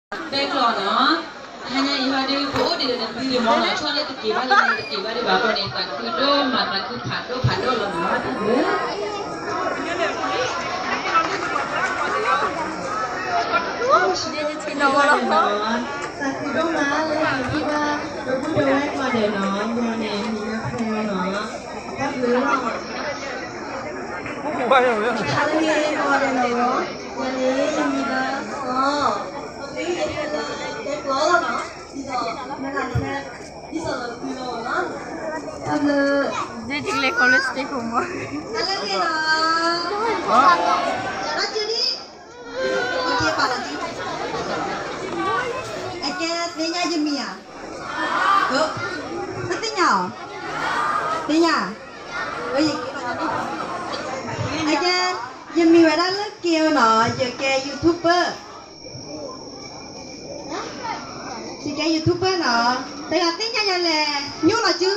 ဘဲကျီနီၤ, ဟါညါအံၤဟီဒုး ပအိၣ်ဒံးဒီးနသုဒံးမ့ၢ်နီၤ, ဆီၣ်လၢတက့ၤဘၣ်လၢနတက့ၤဘၣ်ဒံးဘၣ်အဃိန့ၣ် သးခုဒိၣ်မး သးခုဖးဒိၣ်ဖးဒိၣ်လီၤနီၤ, တၢ်ဘျုး သးခုဒိၣ်မးလၢယထံၣ်ဘၣ် ဒီပုၢ်ဒီဝဲၢ်ကိးဂၤဒဲးနီၤ, ယၤန့ၣ် မံၤလၢဖဲနီၤ, တၢ်ဘျုးလီၤ, တၢ်ဘျုးကိးဂၤဒဲးနီၤ, ယၤန့ၣ် ယမံၤလၢစီၤ, ဒီးသုယဟဲလၢတဲကျီလီၤနီၤ, ဒ်သိးမ့ၢ်လၢ ဒ်သိးလီၤသုလီၤနီၤ, တၢ်ဘျုး ဒ်တကလဲၤကိးလၢ stay home မး, တၢ်လၢက့ၤနီၤ, ယၤဒီးက့ၤဒံး အကဲ ပာ်လီၤစု, အကဲ သ့ၣ်ညါယမံၤဧါ, သ့ၣ်ညါအီၤ, သ့ၣ်ညါ, အကဲ ယမံၤဝဲဒၣ်လၢက့ၤနီၤ, ယကဲ YouTuber, ယကဲ YouTuber နီၤ, တဂၤသ့ၣ်ညါယၤလဲၣ်, ညိၣ်လီၤစု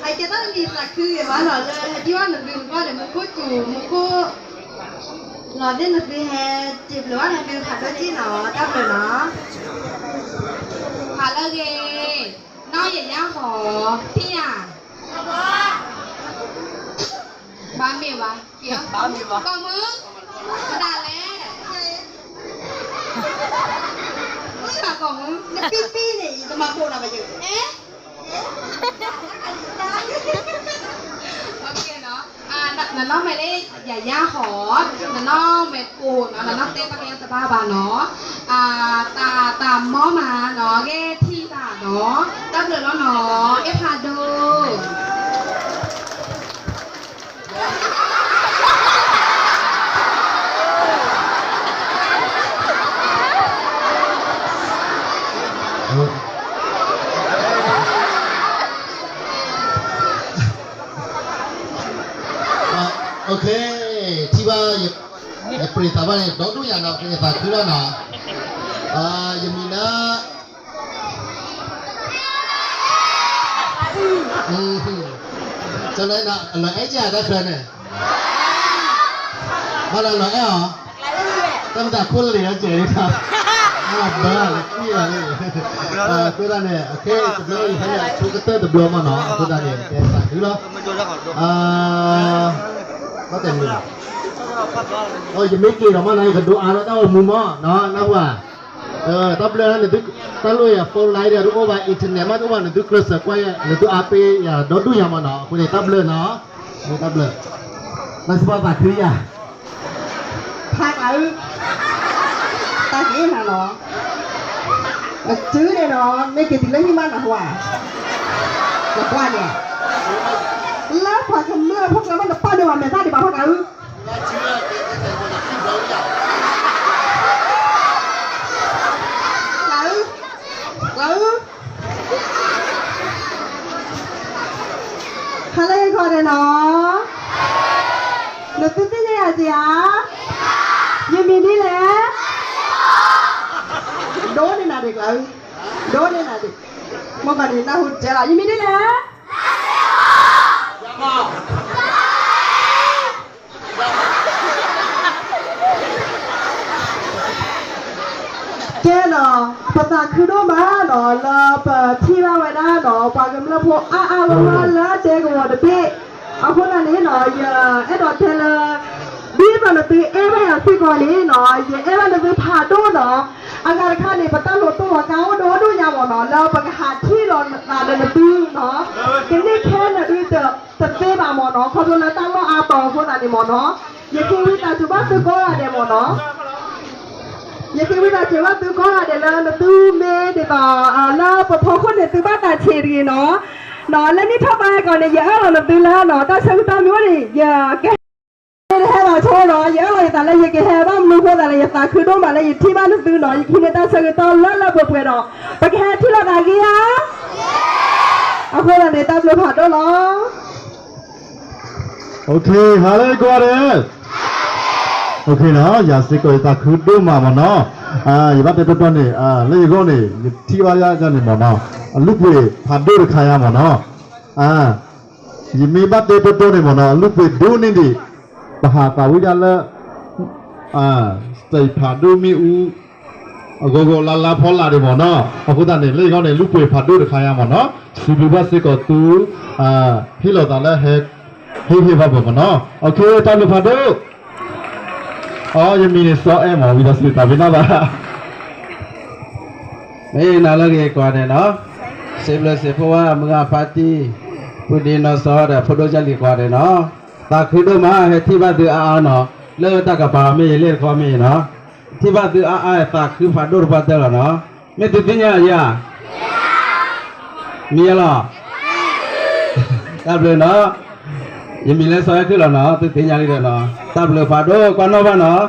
အကဲတၢ်လံသးခုဂ့ၤမးနီၤ, လၢဟဲဒံးဘၣ်နသုမ့ၢ်ဘၣ်ဒီး မူခိၣ်စူၤ မူခိၣ် လီၤသ့ၣ်နသုဟဲစံးဘျုးဘၣ်နသုဖးဒိၣ်က့ၢ်နီၤ, တၢ်ဘျုးနီၤ, ဟါလၢအဂ့ၤ, နီၢ်ယယါဟီၤ, ထံၣ်ယၤ ဘၣ်မ့ၢ်ဘၣ်, ကိးမုၢ်, မတၤလဲၣ်, မ့ၢ်ဘၣ်ကိးမုၢ်, နပံပံန့ၣ် ယကမၤဘိးနၤဘၣ်ယဲ, အဲ နနီၢ်မ့ၢ်လၢ ယၤယါဟီၤ, နနီၢ်မ့ၢ်ကိးနီၤ, နနီၢ်တဲပှၤကညီတဘၣ်ဘၣ်နီၤ, တၢ်မီမးနီၤ, ဂ့ၤထံၣ်တၢ်နီၤ, တၢ်ဘျုးလီၤနီၤ, အဲၣ်ဖးဒိၣ် ထံၣ်ဘၣ် ယပြံသးဘၣ်န့ၣ် ဒီဒူၣ်ညါနီၤ, ယသးခုလီၤနီၤ, ယမံၤလၢ ကလၢအလီၤအဲၣ်ကတၢၢ်န့ၣ်, ဘၣ်လီၤအဲၣ်အီၤ, တၢ်မတၤခိၣ်လၢလံာ်လီၤစဲးလံနီၤ, ဘၣ်လီၤကွံာ်လီၤလံ, အဃိသတးန့ၣ် အခဲတဘျီအံၤဖဲန့ၣ် အဆိကတၢၢ်တဘျီမးနီၤ, အဃိသတးန့ၣ် ကဲသးခုလီၤ, ဘၣ်တဲမုာ်, ယမ့ၢ်က့ၤဒီးမးနီၤ ယကဒိးအါလီၤတၢ်အိၣ်မူမးနီၤ, နၢ်ဟူဧါ, တၢ်ဘျုးနသု, တၢ်လိၣ်ယၤ phone line ဒီးတအိၣ်ဘၣ်, internet မးတအိၣ်ဘၣ်, နသုကျဲးစၢးကွၢ်ယၤ, နသုအါပ့ၤယၤဒီဒူၣ်ညါမးနီၤ, အဃိန့ၣ် တၢ်ဘျုးနီၤ, တၢ်ဘျုး, လၢစပီသးခုယၤ, ဖးကျးအု, တၢ်က့ၤမးနီၤ, နစုန့ၣ်နီၤ မ့ၢ်က့ၤတုၤလၢဟံၣ်မးနဟူဧါ, နကွၢ်န့ၣ်, လၢပှၤကမျၢၢ်ဖိကျါမး နပာ်ဒိၣ်ဘၣ်မဲာ်သၣ်ဒံးဘၣ်ဖးကျးအု ကျးအု, ကျးအု, ဟါလၢဂ့ၤကိးဂၤဒဲးနီၤ, နသုသ့ၣ်ညါယၤစ့ၢ်ဧါ, ယမံၤဒ်လဲၣ်, ဒိၣ်န့ၢ်နၤဒံးကျးအု, ဒိၣ်န့ၢ်နၤဒံး, မ့ၢ်ကီးန့ၣ်နၢ်ဟူတကဲလီၤ, ယမံၤဒ်လဲၣ် ကဲနီၤ, ပသးခုဒိၣ်မးနီၤ လၢပထံၣ်ဘၣ်ဝဲဒၣ်နီၤ ပှၤကမျၢၢ်ဖိအါအါဂီၢ်ဂီၢ်လၢဒဲကဝီၤတဘ့ၣ်, အဃိသတးန့ၣ်နီၤ ယအဲၣ်ဒိးတဲလၢ ဒ်သိးနသုအဲၣ်ဘၣ်ယၤစ့ၢ်ကီးန့ၣ်နီၤ ယအဲၣ်ဘၣ်နသုဖးဒိၣ်နီၤ, အဂၤတခါန့ၣ် ပတၢ်လိၣ်တိၢ်လီၤကါအိၣ်ဒိၣ်ဒိၣ်ညါမ့ၢ်နီၤ လၢပကဟးထံၣ်လိာ်သးဒီးနသုနီၤ, ကန့ၢ်ခဲနသုတသ့ဘၣ်မ့ၢ်နီၤ ခီဖျိလၢတၢ်လီၢ်အါတီၤအဃိသတးန့ၣ်မ့ၢ်နီၤ, ယဃ့ဝံသးစူၤဘၣ်သုကိးဂၤဒဲးမ့ၢ်နီၤ ယဃ့ဝံသးစူၤဘၣ်သုကိးဂၤဒဲးလၢနသုမ့ၢ်ဒ်သိး လၢပဖီခိၣ်န့ၣ်သုဘၣ်သးဆံးတဂ့ၤနီၤ, လၢနံၣ်ထီၣ်သီအဂီၢ်န့ၣ် ယအၢၣ်လီၤနသုလၢနီၤ တၢ်ဆၢကတီၢ်မ့ၢ်အိၣ်န့ၣ် ယကဟဲ တဟဲဘၣ်ဆိနီၤ ယအၢၣ်လီၤယသးလၢယကဟဲဘၣ်မနုၤအဃိသးလၢယသးခုဒိၣ်မးလၢယထံၣ်ဘၣ်နသုနီၤ ယကဟံးန့ၢ်တၢ်ဆၢကတီၢ်လၢလၢပှဲၤပှဲၤဒီး ပကဟဲထံၣ်လိာ်သးဂ့ၤဧါ, အဃိသတးန့ၣ် တၢ်ဘျုးဖးဒိၣ်လီၤ. ဟါလၢဂ့ၤကိးဂၤဒဲး, ယၤစ့ၢ်ကီးယသးခုဒိၣ်မးမ့ၢ်နီၤ, ယဘၣ်တဲတီတီန့ၣ် လၢယဂီၢ်န့ၣ် ယထံၣ်ဘၣ်ယၤန့ၣ်မ့ၢ်နီၤ အလုၢ်အပှ့ၤဖးဒိၣ်တခါယါမ့ၢ်နီၤ, ယမ့ၢ်ဘၣ်တဲတီတီန့ၣ်မ့ၢ်နီၤ အလုၢ်အပှ့ၤဒိၣ်န့ၢ်ဒံး ပဟးသးဝံၣ်ဒၣ်လၢ စတံးဖးဒိၣ်မ့ၣ်အူ အဂီၢ်ဂီၢ်လါလါဖီလာ်ဒံးမ့ၢ်နီၤ. အဃိသတးန့ၣ် လၢအံၤဂီၢ်န့ၣ် လူၤပှ့ၤဖးဒိၣ်တခါယါမ့ၢ်နီၤ. စံးဘျုးဘၣ်စ့ၢ်ကီးသု ဟ့ၣ်လီၤသးလၢဟဲ ဟ့ၣ်ဟ့ၣ်ဘၣ်ပှၤမ့ၢ်နီၤ. အ တၢ်ဘျုးဖးဒိၣ်. အိ ယမံၤန့ၣ်စီၤအဲၣ်မ့ၢ် ဝံသးစူၤတၢ်ဘျုးနီၢ်ဘၣ် မ့ၢ်နၤလၢဂ့ၤကွၢ်ဒဲးနီၤ, စံးဘျုးစံးဖှိၣ်ဝဲမုၢ်ဂၢ်ဖါတံၢ်, ပုၢ်ဒ့နီၢ်စီၤဒီးဖိဒိၣ်ကၢ်လံၤကွၢ်ဒဲးနီၤ, သးခုဒိၣ်မး ဟဲထံၣ်ဘၣ်သုအါအါနီၤ, လၢတၢ်ကပၤမ့ၢ်ဂ့ၤ လ့ၣ်တခီမ့ၢ်ဂ့ၤနီၤ, ထံၣ်ဘၣ်သုအါအါ သးခုဖးဒိၣ်တပှၢ်တၢၢ်လီၤနီၤ, မ့ၢ်သုသ့ၣ်ညါယၤ မ့ၢ်ယလီၤ. တၢ်ဘျုးနီၤ, ယမံၤလၢစီၤအဲၣ်ခုၣ်လီၤနီၤ, သုသ့ၣ်ညါလံဒီးနီၤ, တၢ်ဘျုးဖးဒိၣ်ကွၢ်နီၣ်ဘၣ်နီၤ,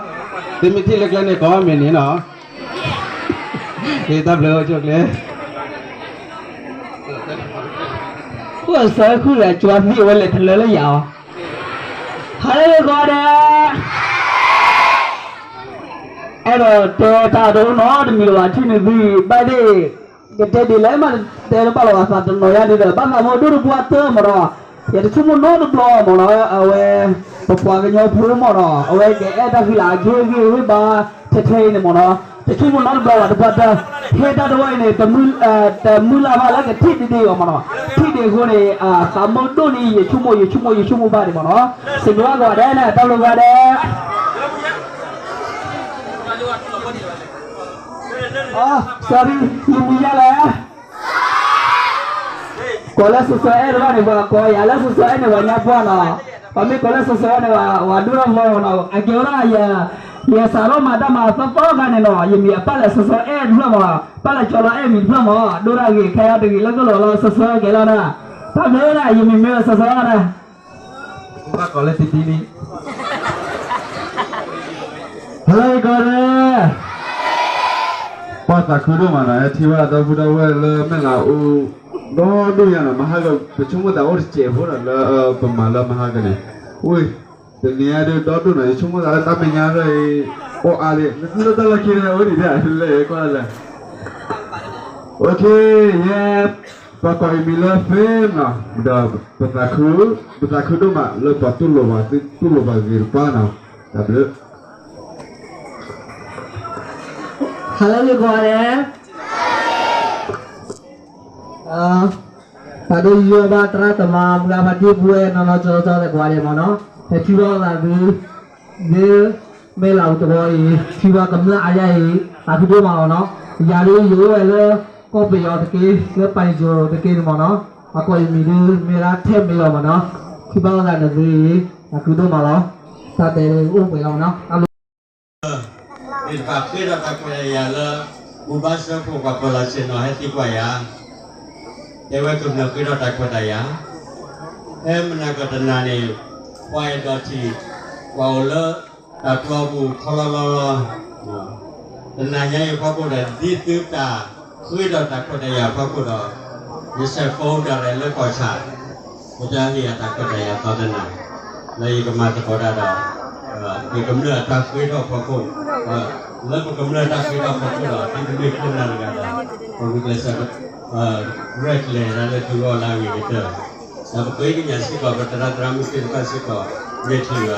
သုမ့ၢ်ထံၣ်လၢကျဲန့ၣ် ကိးမ့ၢ်န့ၣ်နီၤ, တၢ်ဘျုးအိၣ်ဆိၣ်ကျဲ အိၣ်စီၤအဲၣ်ခုၣ်လၢကၠွသံအဝဲလဲၤတလၢလၢယၤအီၤ, ဟါလၢဂ့ၤကိးဂၤဒဲး အဲၣ်ဒိးတဲတၢ်တအိၣ်နီတမံၤလၢၤဘၣ် ထံၣ်န့ၣ်သုဘၣ်ဒ့ၣ်, ယတဲဒ်လဲၣ်မး တဲတဘၣ်လၢၤဘၣ် သးတနီၤယါဒ်ဒီး ဘၣ်သးမ့ၢ်ဒိၣ်တပှၢ်တၢၢ်မ့ၢ်ဒီး, ယတဆိကမိၣ်နီတဘျီမ့ၢ်နီၤ အဝဲ ပပှၤကညီဖိမ့ၢ်နီၤ အဝဲကအဲၣ်တၢ်ဃံလၤအဂ့ၢ်ဂ့ၢ်ဝံၤဘၣ် ထဲထဲအံၤန့ၣ်မ့ၢ်နီၤ တဆိကမိၣ်နီတဘျီဘၣ် တပှၢ်တၢၢ်, ဖဲတၢ်တဝဲအံၤန့ၣ် တမုၢ်လၢ်ဘၣ်လၢကထံၣ်ဒ်ဒ်အီၤမ့ၢ်နီၤ, ထံၣ်ဒ်အဃိန့ၣ် သးမ့ၢ်ဒိၣ်န့ၣ် ယဆိကမိၣ် ယဆိကမိၣ် ယဆိကမိၣ်ဘၣ်ဒံးမ့ၢ်နီၤ, စံးဘျုးဘၣ်ကိးဂၤဒဲးန့ၣ် တၢ်ဘျုးကိးဂၤဒဲး sorry ယမံၤယါလဲၣ်, ကိးလၢစီၤစီၤအဲၣ်တဘၣ်န့ၣ် ပှၤကိးယၤလၢစီၤစီၤအဲၣ်န့ၣ် ပှၤကိးညါပှၢ်နီၤ, ပှၤမ့ၢ်ကိးလၢစီၤစီၤအဲၣ်န့ၣ် ပှၤဒိၣ်ထီၣ်ဘျီမ့ၢ်နီၤ, အကဲဝဲဒၣ်ယၤ ယစးထီၣ်မၤတၢ်မၤသီသီခါန့ၣ်နီၤ ယမံၤအပၢ်လဲၤစီၤစီၤအဲၣ်တဖျၢၣ်မ့ၢ်, ပၢ်လဲၤကၠီလီၤအဲၣ်မံၤတဖျၢၣ်မ့ၢ်, ဒိၣ်တၢ်ဂ့ၤ ခဲအံၤတဂ့ၤလၢကလီၤလီၤ စီၤစီၤအဲၣ်ကဲလီၤနၤ, တၢ်ဘျုးနၤ ယမံၤမ့ၢ်စီၤစီၤအဲၣ်နၤ ဘၣ်ကိးလၢတံတံန့ၣ် ဟဲလၢဂ့ၤကိးဂၤဒဲး, ပှၤသးခုဒိၣ်မးနီၤ ဟဲထံၣ်ဘၣ်ဒီပုၢ်ဒီဝဲၢ်လၢမဲာ်လးအိၣ် ဒီဒိၣ်ညါနီၤ မဟါက ပဆိကမိၣ်သးအိၣ်တစဲးဖိဒီးလၢပမၤလၢမဟါကန့ၣ်, ဝ့ၢ် တနံၤအံၤဒုးဒီဒိၣ်နီၤ ယဆိကမိၣ်သးလၢတၢ်မဲာ်ညါလၢ အိၣ်အါလံ လၢတၢ်လီၢ်ခံန့ၣ် အိၣ်ဒံးဒၣ်လၢကွၢ်လၢ OK, ယဲ ပှၤကိးအံၤမံၤလၢ Fame နီၤ, ဒီးပသးခု ပသးခုဒိၣ်မးလၢပှၤတူၢ်လိာ်ဘၣ်သု တူၢ်လိာ်ဘၣ်ဂ့ၤတပှၢ်နီၤ, တၢ်ဘျုး ဟါလၢဂ့ၤကိးဂၤဒဲး, သးဒိၣ်ယိယိဘၣ်သရၣ်သမါမုၢ်ဂၢ်ဖါတံၢ်ပုၢ်ဝဲၢ်နီၢ်နီၢ်ကၠီကၠီသဲးကိးဂၤဒဲးမ့ၢ်နီၤ, ဟဲထံၣ်ဘၣ်သးသု လၢမဲာ်လးအိၣ်တဝီအံၤ ထံၣ်ဘၣ်ကမျၢၢ်အါယါအံၤ သးခုဒိၣ်မးလီၤနီၤ, ယၤဒ်ယအိၣ်ဝဲလၢ ကီၢ်ပယီၤတက့ၢ် လၢပယီၤတက့ၢ်န့ၣ်မ့ၢ်နီၤ, အကိးအံၤမံၤဒုး မ့ၢ်ဒၣ်ထဲမ့ၢ်လီၤမ့ၢ်နီၤ, ထံၣ်ဘၣ်သးန့ၣ်သုအံၤ သးခုဒိၣ်မးလီၤ, တၢ်တဲအိၣ်ပှဲၤလီၤမ့ၢ်နီၤ, တၢ်ဘျုး မ့ၢ်တဖၣ်ဃ့ထီၣ်တၢ်ခွဲးတၢ်ယာ်လၢ ဘူၣ်ဘါစၢဖှိၣ်ပှၤပၢၤလီၢ်ဆ့ၣ်နီၤဟဲသံကွၢ်ယၤ, တဲဝဲကမျၢၢ်ဃ့ထီၣ်တၢ်ခွဲးတၢ်ယာ်, ဖဲမနၤကတနၤန့ၣ် ပှၤအဲၣ်ဒိးထံၣ် ပှၤအိၣ်လၢတၢ်ကျီပူၤခီလီလီလီ တနၤညါအံၤဖီခိၣ်ဒီး ဒ်သုတၢ်ဃ့ထီၣ်တၢ်ခွဲးတၢ်ယာ်ဖီခိၣ်ဒီး ယဆဲးဖိဒၣ်လဲာ်လၢကီၢ်ဆၣ် ယတၢ်ဟ့ၣ်အတၢ်ခွဲးတၢ်ယာ်သီတနၤ လၢယကမၤသကိးတၢ်ဒီး ယကမျၢၢ်အတၢ်ဃ့ထီၣ်ဖီခိၣ်, လၢပကမျၢၢ်တၢ်ဃ့ထီၣ်ဖီခိၣ်ဒီး ဒ်ပမ့ၢ်ခိၣ်နၢ်တဂၤဒီး ပဂုာ်ကျဲးစၢး ရဲၣ်ကျဲၤဒၣ်လၢသုဂီၢ်လၢအဂ့ၤကတၢၢ်, ဒီးပဃ့ကညးစ့ၢ်ကီး ပသရၣ်သရၣ်မုၣ်သ့ၣ်တဖၣ်စ့ၢ်ကီး မ့ၢ်ထံၣ်ဘၣ် ကထံၣ်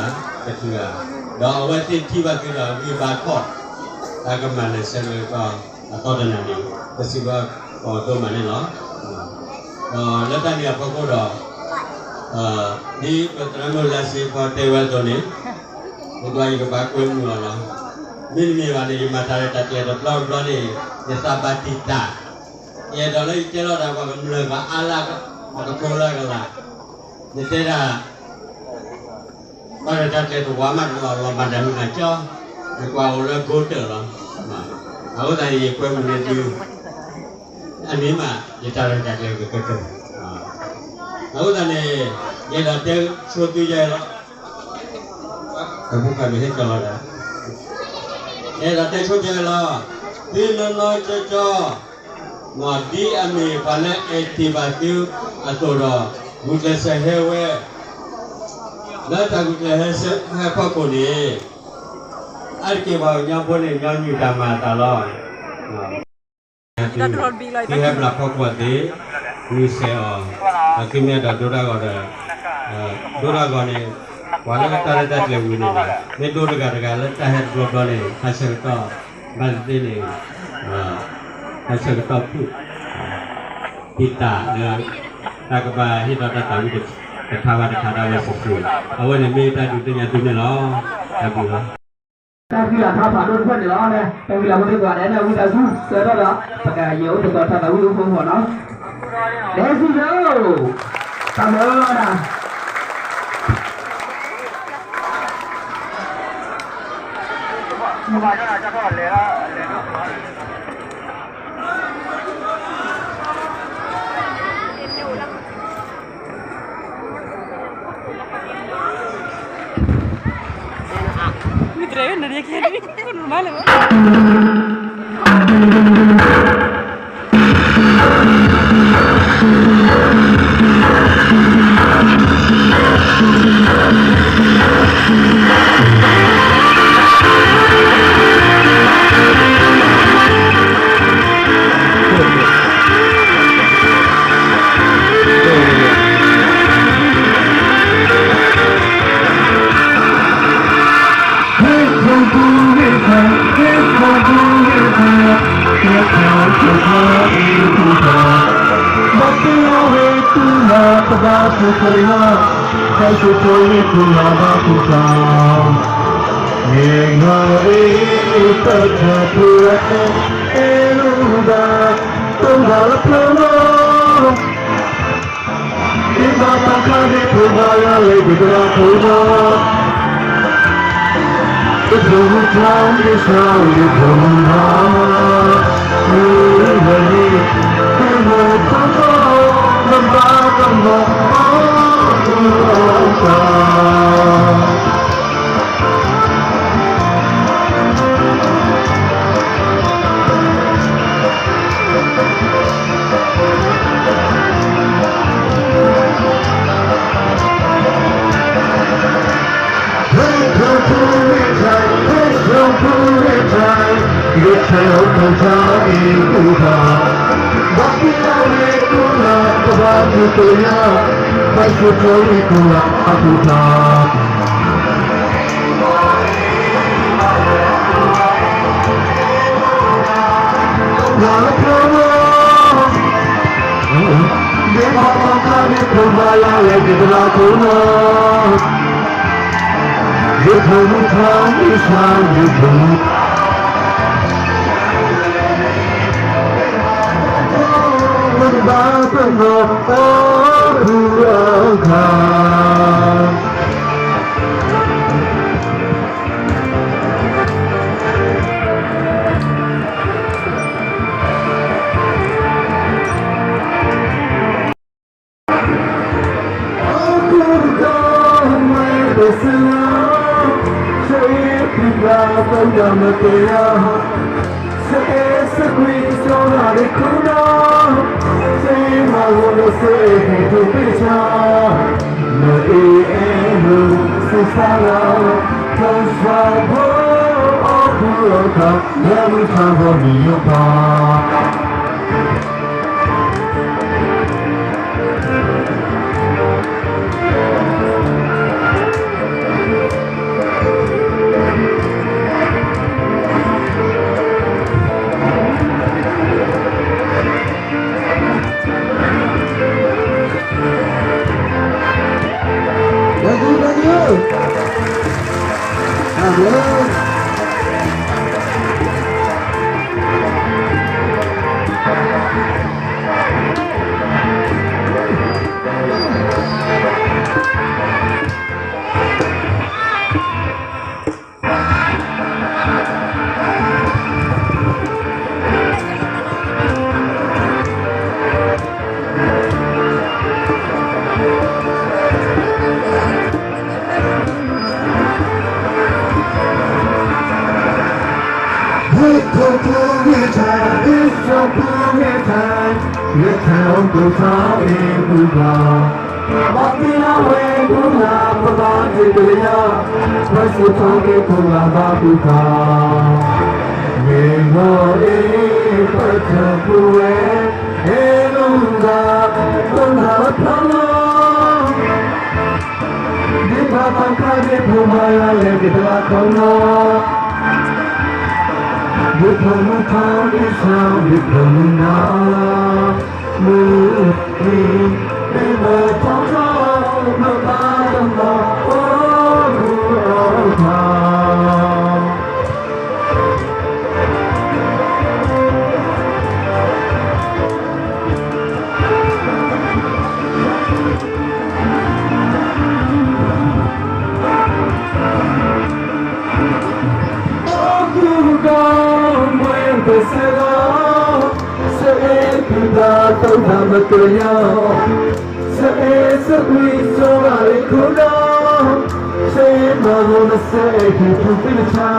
ဘၣ်, ဒီးအဝဲသ့ၣ်ထံၣ်ဘၣ်သုဒီးဂံၢ်ဘါထီၣ် တၢ်ကမၤနၢၤဆၢကတီၢ်အသီတနၤန့ၣ် ပစံးဘျုးကိးဒိၣ်မးန့ၣ်လီၤ. ဒီးလၢတၢ်န့ၣ်အဖီခိၣ်ဒီး ဒ်ပသရၣ်မုၣ်လါစ့ဖီတဲဝဲအသိးန့ၣ် ယကွၢ်ယကဘၣ်ကွဲမုာ်အီၤလီၤ. မ့တမ့ၢ်ဘၣ်န့ၣ် ယမၤတၢ်ရဲၣ်တၢ်ကျဲၤတဘျီတဘျီန့ၣ် ယသးဘၣ်တံာ်တာ်, ယအဲၣ်ဒိးလၢယတဲလီၤတၢ်ပှၤကမျၢၢ်ဘၣ်အါလၢအကထိလၢအကလး, ယတဲဒၣ် ဘၣ်ဒီးတၢ်ကျဲၤတဝါမးတလီၢ်လီၤမၤတၢ်မုာ်မၤကၠီ, ယကွၢ်အိၣ်လၢကိတၢၢ်လီၤ. အဃိသတးန့ၣ် ယကွဲမုာ်န့ၢ်သု အန့ၣ်မး ယတၢ်ရဲၣ်တၢ်ကျဲၤကကတၢၢ်, အဃိသတးန့ၣ် ယအဲၣ်ဒိးတဲဆိသုယဲလီၤ, တၢ်ဖိခၣ်မ့ၢ်ဟဲကၠီလီၤဒၣ်, ယအဲၣ်ဒိးတဲဆိသုယဲလီၤ, သုနီၢ်နီၢ်ကၠီကၠီ မ်ဒ်အမ့ၢ်ပှၤလၢအဲၣ်တ့ၢ်ဘၣ်သုအသိးဒီး ဂုာ်ကျဲးစၢးဟဲဝဲ လၢတၢ်ဂုာ်ကျဲးစၢးဟဲဖီခိၣ်န့ၣ် အါတက့ၢ်ပှၤကညီဖိန့ၣ် ညီနုၢ်တၢ်မၤအသးလီၤ. သုဟဲဘျးဖီခိၣ်သ့ ဂုာ်ဆဲးအီၤ, ဒီးသုမ့ၢ်အဲၣ်ဒိးဒိတၢ်ဂီၤဒီး ဒိတၢ်ဂီၤန့ၣ် ပှၤလၢတၢ်ရဲၣ်တၢ်ကျဲၤဝံၤန့ၣ် မ့ၢ်ဒိတဂၤတဂၤလၢတၢ်ဟဲတဘျီဘျီန့ၣ် ခါဆၢကတီၢ် ဘၣ်သ့ၣ်သ့ၣ်န့ၣ် ခါဆၢကတီၢ်ဖုၣ် တံာ်တာ်လၢ တၢ်ကဘၣ်ဟ့ၣ်ထီၣ်တၢ်သးဝံၣ်တခါဘၣ်တခါဒၣ်ဝဲစုာ်စုာ် အဝဲန့ၣ်မ့ၢ်တၢ်ဒုးသ့ၣ်ညါသုန့ၣ်လီၤ. တၢ်ဘျုးလီၤ. တၢ်ဃံလၤထါဖးဒိၣ်တဖျၢၣ်န့ၣ်လီၤ. တၢ်ဃံလၤဖိသ့ၣ်ပှၤဒဲးန့ၣ် ဝံသးစူၤ ဆၢထီၣ်ဒီး ပကယဲၢ်အိၣ်သကိးထီၣ်သးဝံၣ်အိၣ်ဖိဃီနီၤ. ဒဲစံယိၤ တၢ်မၢလီၤဒၣ် သီခါဒ့ၣ်ဖိမၤယၤလဲၤက့ၤတလးခီနီၤ, ဒ့ၣ်ဖိမုၣ်ထီဒ့ၣ်ဆၣ် ဒ့ၣ်ဖိမုၣ်နၤ, မုၢ်နံၤ မ့ၢ်မၤထီထီ မၤဘၣ်တမၤ အိၣ်မုၢ်အိၣ်ထီ အိၣ်ဃုာ်ဒီးမွဲတစဲးလီၤ, စအဲၣ်ကဒါသုတၢ်မတၤယၤ, စအဲၣ်စကွံစိၤဂၤလၢခိၣ်ဒီး, စအဲၣ်မၤဂီၤနစအဲၣ်ဟံၣ်ထူၣ်သ့ၣ်တဆါ,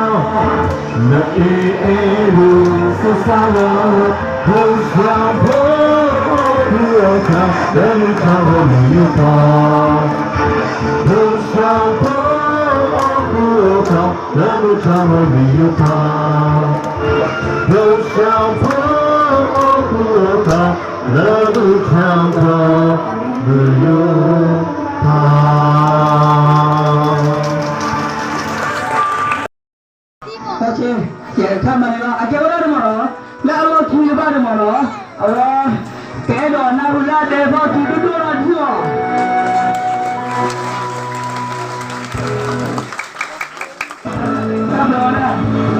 နအ့ၣ်အဲၣ်ဒိးစၢ်စၢ်လီၤ, ဖိဆၣ်ဖိအိၣ်ဃုာ်အီၣ်ခါ လၢမုၢ်ထါဂီၤမုၢ်ယိၤပၤ, ဖိဆၣ်ဖိအိၣ်ဃုာ်အီၣ်ခါ လၢမုၢ်ထါဂီၤမုၢ်ယိၤပၤ, ဖိဆၣ်ဖိအိၣ်ဃုာ်အီၣ်ခါ လၢမုၢ်ထါဂီၤမုၢ်ယိၤပၤ. ယဲခါမၤန့ၣ်လီၤ အကဲဝဲဒၣ်န့ၣ်မ့ၢ်နီၤ, လၢအလီၢ်ခံတဘၣ်န့ၣ်မ့ၢ်နီၤ, အဝဲ ကအဲၣ်ဒိးနၢ်ဟူလၢအဒဲးဖီၣ်ခံဒိၣ်ဒိၣ်လီၤဒ်အီၤ တၢ်ဘျီဝဲဒၣ်.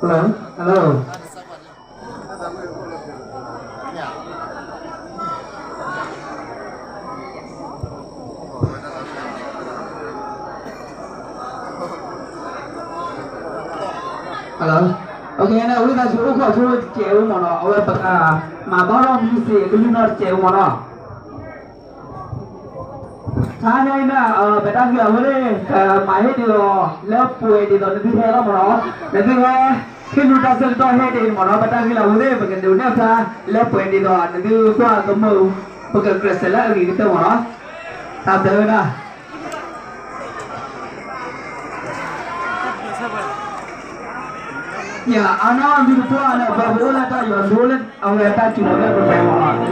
Hello, hello. Hello, okay, န့ၣ် ဝံသးစူၤအိၣ်ခိးဆိကဲးဝဲမ့ၢ်နီၤ, အဝဲပက မၤဘၣ်ထီၣ် music အကလုၢ်နီၢ်တကဲးဝဲမ့ၢ်နီၤ. ခါန့ၣ် ပတၢ်ဂ့ၢ်အဝဲန့ၣ် မၤဟ့ၣ်ဒ်သိး လၢပှဲၤဒ်သိးနသုဟဲလီၤမ့ၢ်နီၤ, နသုဟဲ ဟ့ၣ်လူၤတၢ်ဆၢကတီၢ်ဟဲဒ်အံၤမ့ၢ်နီၤ, ပတၢ်ဂ့ၢ်လၢအဝဲသ့ၣ် ပကဒုးနဲၣ်ဖျါ လၢပှဲၤဒ်သိးနသုကွၢ်ကမၢၢ် ပကကြၢးစဲးလၢအဂ့ၤကတၢၢ်မ့ၢ်နီၤ, တၢ်ဘျုးဝဲဒၣ်. ယအနီၢ်ဒုးတပှၢ်န့ၣ် ပှၤပအိၣ်လၢတၢ်ယွၤဒိလၢ အဝဲတၢ်စူၤလီၤလၢပှဲၤမ့ၢ်နီၤ.